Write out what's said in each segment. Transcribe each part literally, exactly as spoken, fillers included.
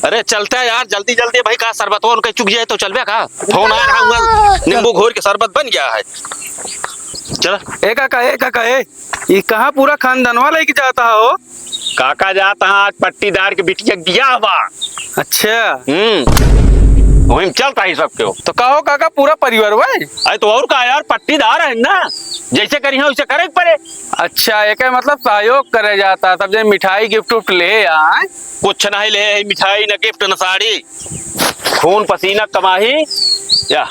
अरे चलते हैं यार, जल्दी जल्दी भाई, का शरबत हो उनके चुक जाए तो चलबे का? फोन आ रहा हुआ, नींबू घोर के शरबत बन गया है। चल। ए काका, ए काका, ए, ई कहाँ पूरा खानदानवा लेके जाता हो? काका जात हाँ, आज पट्टीदार के बिटिया के बियाह बा। अच्छा। हम्म, वही में चलता ही सबके हो। तो कहो काका, पूरा परिवार वही? अरे तो और का यार, पट्टीदार है ना, जैसे करी है वैसे करे के पड़े। अच्छा, एके मतलब सहयोग करे जाता, सब जने मिठाई गिफ्ट उफ्ट ले आए। कुछ नहीं ले, मिठाई न गिफ्ट न साड़ी, खून पसीना कमाही। या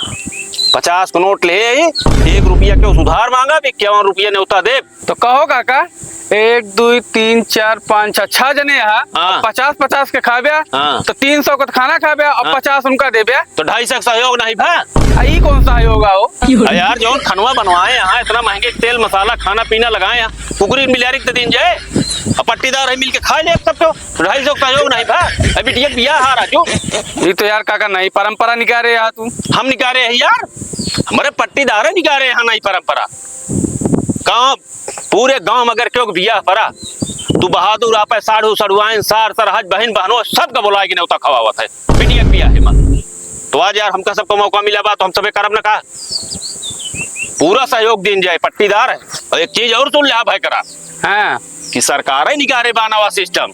पचास के नोट ले आई, एक रुपया के उधार मांगा, इक्यावन रुपया नेवता दे। तो कहो काका, एक, दुई, तीन, चार, पाँच, छह, छह जने यहाँ, हाँ। पचास पचास के खाब्या, हाँ। तो तीन सौ के तो खाना खाब्या, और हाँ। पचास उनका देब्या। तो ढाई सौ के सहयोग नहीं भा? आ, ई कौन सहयोग आओ? आ यार, जौन खनवा बनवाए यहाँ, इतना महंगे तेल मसाला, खाना पीना लगाए यहाँ, कुकुरी मिलियारी के दिन जाए, अब पट्टीदार है, मिल के खा ले सब तो। तो ढाई सौ के सहयोग नहीं भा? अभी बिटिया के बियाह है राजू। ई तो यार काका नहीं परंपरा निकारे यहाँ तू। हम निकारे है यार, हमारे पट्टीदार निकारे यहाँ नहीं परंपरा। गाँव, पूरे गाँव में अगर केहू के बियाह परा, तू बहादुर आपे साढ़ू सढ़ुआइन, सार सरहज, बहिन बहनो, सबका बुलाए के नेवता खवावत है। बिटिया के बियाह है माँ। तो आज यार हमका सबका मौका मिला बा, तो हम सबे करब न का? पूरा सहयोग दीन जाए, पट्टीदार है। और एक चीज और सुन ले, हाँ भाई करा। हाँ। कि सरकार ही निकारे बा नवा सिस्टम।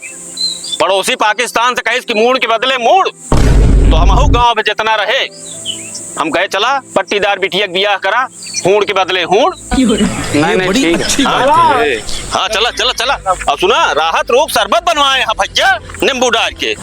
पड़ोसी पाकिस्तान से कहिस कि मूड़ के बदले मूड़, तो हमहू गाँव में जितना रहे, हम कहे चला पट्टीदार बिटिया के बियाह करा, हूड़ के बदले हूड़। नहीं, ये नहीं, बड़ी ठीक है। अच्छी हाँ। बात है। हाँ, चला, चला, चला। और सुना, राहत रूप शरबत बनवाए हैं भैया, नींबू डाल के।